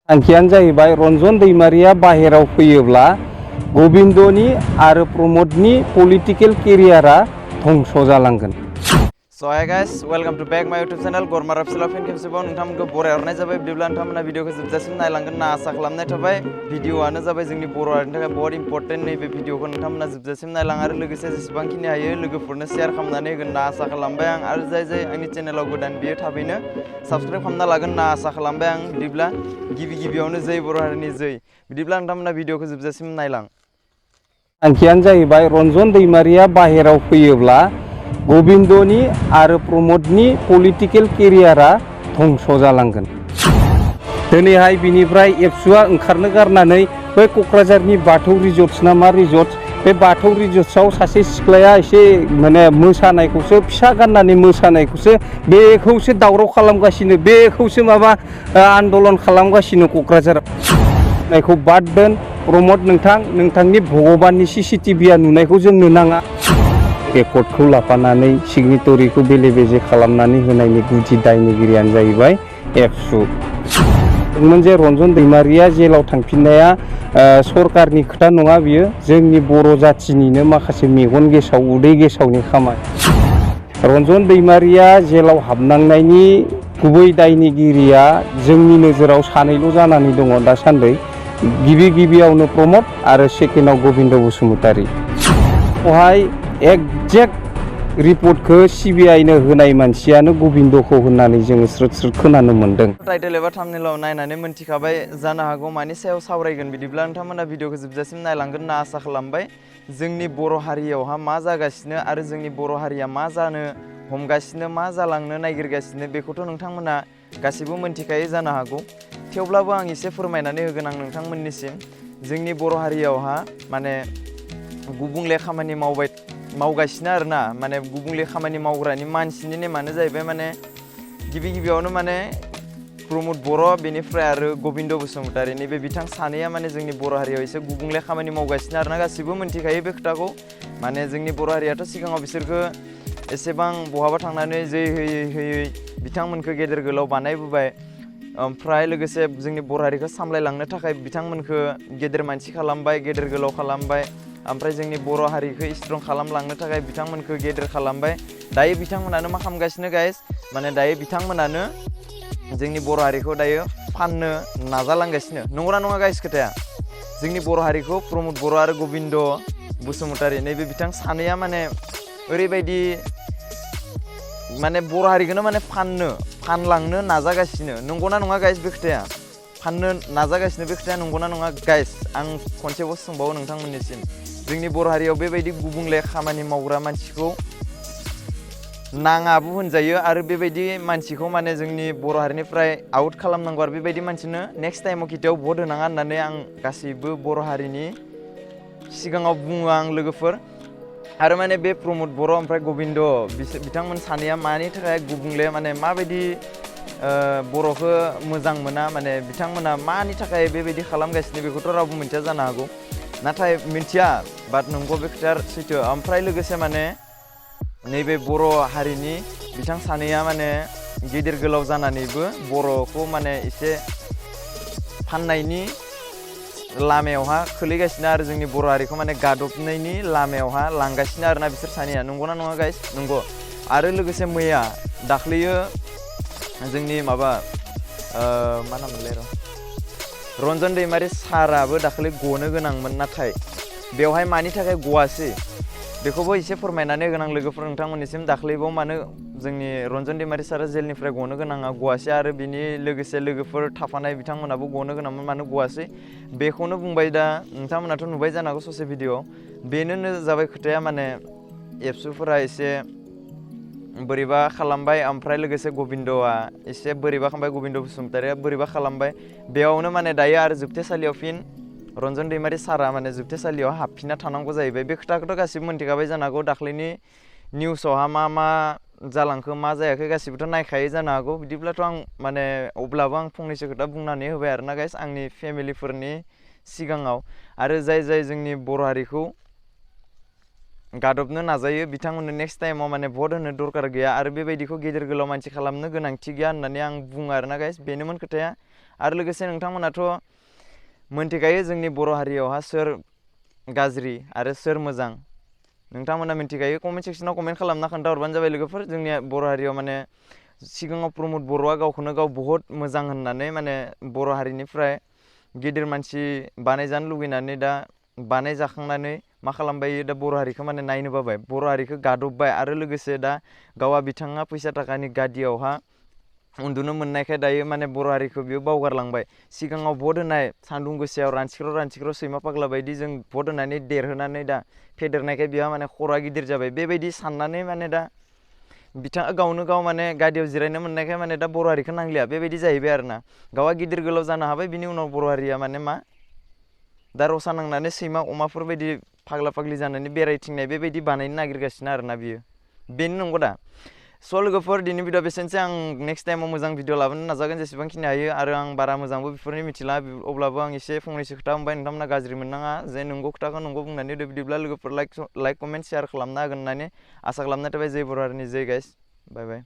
थांखियानो जाहैबाय रन्जन दैमारिया बाहेराव फैयोब्ला गबिन्दनि आरो प्रमदनि पलिटिकेल केरियारा धंस जालांगोन। So hi guys, welcome to back my YouTube channel Gormar Rapsila फिन खेबसेबाव नोंथांमोनखौ बरायहरनाय जाबाय। बिदिब्ला नोंथांमोना भिडिअखौ जोबजासिम नायलांगोन होनना आसा खालामनाय थाबाय। भिडिअआनो जाबाय जोंनि बर' हारिनि थाखाय बहुत इम्पर्टेन्ट। नैबे भिडिअखौ नोंथांमोना जोबजासिम नायलां आरो लोगोसे जेसेबांखिनि हायो लोगोफोरनो शेयार खालामनानै होगोन होनना आसा खालामबाय आं। आरो जाय आंनि चेनेलाव गोदान बियो थाबैनो साबस्क्राइब खालामना लागोन होनना आसा खालामबाय आं। बिदिब्ला गिबियावनो जै बर' हारिनि जै। बिदिब्ला नोंथांमोना भिडिअखौ जोबजासिम नायलां। थांखियानो जाहैबाय रन्जन दैमारिया बाहेराव फैयोब्ला गबिन्दनि आरो प्रमदनि पलिटिकेल केरियारा धंस जालांगोन। दिनैहाय बिनिफ्राय एबसुआ ओंखारनो गारनानै बै क'क्राझारनि बाथौ रिजर्ट्स ना मा रिजर्ट्स, बे बाथौ रिजर्ट्सआव सासे सिख्लाया एसे माने मोसानायखौसो फिसा गाननानै मोसानायखौसो बेखौसो दावराव खालामगासिनो, बेखौसो माबा आन्दलन खालामगासिनो क'क्राझाराव। नायखौ बाद दोन प्रमद, नोंथांनि भगबाननि CCTVआ नुनायखौ जोंनो नाङा। रेकर्डखौ लाफानानै सिगनेटरिखौ बेले बेजे खालामनानै होनायनि गुदि दायनिगिरियानो जाहैबाय एबसु। जे रन्जन दैमारिया जेलाव थांफिननाया सरकारनि खोथा नङा, बियो जोंनि बर' जाथिनिनो माखासे मेगन गेसाव उदै गेसावनि खामानि। रन्जन दैमारिया जेलाव हाबनांनायनि गुबै दायनिगिरिया जोंनि नोजोराव सानैल' जानानै दङ दासान्दि। गिबियावनो प्रमद आरो सेकेन्डआव गबिन्द बसुमतारी। बेवहाय एक्जेक्ट रिपर्टखौ CBI-नो होनाय मानसियानो गबिन्दखौ होननानै जोङो स्रोद खोनानो मोन्दों। टाइटेल एबा थाम्बनेलाव नायनानै मोनथिखाबाय जानो हागौ मानि सायाव सावरायगोन। बिदिब्ला नोंथांमोना भिडिअखौ जोबजासिम नायलांगोन होनना आसा खालामबाय। जोंनि बर' हारियावहा मा जागासिनो आरो जोंनि बर' हारिया मा जानो हमगासिनो, मा जालांनो नागिरगासिनो बेखौथ' नोंथांमोना गासिबो मोनथिखायो जानो हागौ। थेवब्लाबो आं एसे फोरमायनानै होगोन आं नोंथांमोननिसिम। जोंनि बर' हारियावहा माने गुबुंले खामानि मावगासिनो आरोना। माने गुबुंले खामानि मावग्रानि मानसिनि नेमानो जाहैबाय माने गिबियावनो माने प्रमद बर' बेनिफ्राय आरो गबिन्द बसुमतारी, नैबे बिथां सानैया माने जोंनि बर' हारियाव एसे गुबुंले खामानि मावगासिनो आरोना। गासिबो मोनथिखायो बे खोथाखौ। माने जोंनि बर' हारियाथ' सिगाङाव बिसोरखो एसेबां बहाबा थांनानै जै होयै बिथांमोनखौ गेदेर गोलाव बानायबोबाय। ओमफ्राय लोगोसे जोंनि बर' हारिखौ सामलायलांनो थाखाय बिथांमोनखौ गेदेर मानसि खालामबाय, गेदेर गोलाव खालामबाय। ओमफ्राय जोंनि बर' हारिखौ स्ट्रं खालामलांनो थाखाय बिथांमोनखौ गेदेर खालामबाय। दायो बिथांमोनानो मा खालामगासिनो गाइस, माने दायो बिथांमोनानो जोंनि बर' हारिखौ दायो फाननो नाजालांगासिनो। नंगौना नङा गाइस खोथाया? जोंनि बर' हारिखौ प्रमद बर' आरो गबिन्द बसुमतारी, नैबे बिथां सानैया माने ओरैबायदि माने बर' हारिखौनो माने फानलांनो नाजागासिनो। नंगौना नङा गाइस बे खोथाया? फाननो नाजागासिनो बे खोथाया नंगौना नङा गाइस? आं खनसेबाव सोंबावो नोंथांमोननिसिम। जोंनि बर' हारियाव बेबायदि गुबुंले खामानि मावग्रा मानसिखौ नाङाबो होनजायो आरो बेबायदि मानसिखौ माने जोंनि बर' हारिनिफ्राय आउट खालामनांगौ आरो बेबायदि मानसिनो नेक्स्ट टाइमाव खेथियाव भट होनाङा होननानै आं गासैबो बर' हारिनि सिगाङाव बुङो आं लोगोफोर। आरो माने बे प्रमद बर' ओमफ्राय गबिन्द बिथांमोन सानैया मानि थाखाय गुबुंले, माने माबायदि बर'खौ मोजां मोना, माने बिथांमोना मानि थाखाय बेबायदि खालामगासिनो बेखौथ' रावबो मिथिया जानो हागौ। नाथाय मिथिया, बाट नंगौ बे खोथाया सैथो। ओमफ्राय लोगोसे माने नैबे बर' हारिनि बिथां सानैया माने गेदेर गोलाव जानानैबो बर'खौ माने एसे फाननायनि लामायावहा खोलैगासिनो आरो जोंनि बर' हारिखौ माने गादबनायनि लामायावहा लांगासिनो आरोना बिसोर सानैया। नंगौना नङा गाइस? नंगौ। आरो लोगोसे मैया दाख्लैयो जोंनि माबा मा नाममोनलाय रन्जन दैमारि साराबो दाखालि गनो गोनांमोन, नाथाय बेवहाय मानि थाखाय गवासै बेखौबो एसे फोरमायनानै होगोन आं लोगोफोर नोंथांमोननिसिम। दाख्लैबाव मानो जोंनि रन्जन दैमारि सारा जेलनिफ्राय गनो गोनाङा गवासै आरो बिनि लोगोसे लोगोफोर थाफानाय बिथांमोनाबो गनो गोनांमोन, मानो गवासै बेखौनो बुंबाय। दा नोंथांमोनाथ' नुबाय जानो हागौ ससे भिडिअ। बेनो जाबाय खोथाया, माने एबसुफोरा एसे बोरैबा खालामबाय। ओमफ्राय लोगोसे गबिन्दआ एसे बोरैबा खालामबाय, गबिन्द बसुमतारीया बोरैबा खालामबाय। बेयावनो माने दायो आरो जोबथेसालियाव फिन रन्जन दैमारि सारा माने जोबथेसालियाव हाबफिनना थानांगौ जाहैबाय। बे खोथाखौथ' गासिबो मोनथिखाबाय जानो हागौ। दाख्लैनि निउसावहा मा जालांखो मा जायाखै गासिबोथ' नायखायो जानो हागौ। बिदिब्लाथ' आं माने अब्लाबो आं फंनैसो खोथा बुंनानै होबाय आरोना गाइस आंनि फेमिलिफोरनि सिगाङाव। आरो जाय जोंनि बर' हारिखौ गादबनो नाजायो बिथांमोननो नेक्स्ट टाइमाव माने भट होनो दरकार गैया आरो बेबायदिखौ गेदेर गोलाव मानसि खालामनो गोनांथि गैया होननानै आं बुङो आरोना गाइस। बेनोमोन खोथाया। आरो लोगोसे नोंथांमोनाथ' मोनथिखायो जोंनि बर' हारियावहा सोर गाज्रि आरो सोर मोजां नोंथांमोना मिथिखायो कमेन्ट सेक्सनाव कमेन्ट खालामना खोन्थाहरबानो जाबाय लोगोफोर जोंनि बर' हारियाव माने सिगाङाव प्रमद बर'आ गावखौनो गाव बहुत मोजां होननानै माने बर' हारिनिफ्राय गिदिर मानसि बानायजानो लुगैनानै दा बानायजाखांनानै मा खालामबाय दा बर' हारिखौ माने नायनो बाबाय बर' हारिखौ गादबबाय आरो लोगोसे दा गावा बिथाङा फैसा थाखानि गादियावहा उन्दुनो मोननायखाय दायो माने बर' हारिखौ बियो बावगारलांबाय सिगाङाव भट होनाय सान्दुं गोसायाव रानस्रिख्राव सैमा फाग्ला बायदि जों भट होनानै देरहोनानै दा फेदेरनायखाय बिहा माने खर'आ गिदिर जाबाय बेबायदि साननानै माने दा बिथाङा गावनो गाव माने गादियाव जिरायनो मोननायखाय माने दा बर' हारिखौ नांलिया बेबायदि जाहैबाय आरो ना गावआ गिदिर गोलाव जानो हाबाय बिनि उनाव बर' हारिया माने मा दा रसा नांनानै सैमा अमाफोर बायदि फाग्ला फाग्लि जानानै बेरायथिंनाय बेबायदि बानायनो नागिरगासिनो आरोना बियो बेनो नंगौ दा स' लोगोफोर दिनै भिडिअ बेसेनोसै आं नेक्स्ट टाइमाव मोजां भिडिअ लाबोनो नाजागोन जेसेबांखिनि हायो आरो आं बारा मोजांबो बेफोरनि मिथिला अब्लाबो आं एसे फंनैसो खोथा बुंबाय नोंथांमोना गाज्रि मोननाङा जे नंगौ खोथाखौ नंगौ बुंनानै होदो बिदिब्ला लोगोफोर लाइक कमेन्ट शेयार खालामना होगोन होननानै आसा खालामनाय थाबाय जै बर' हारिनि जै गाइस बाय बाय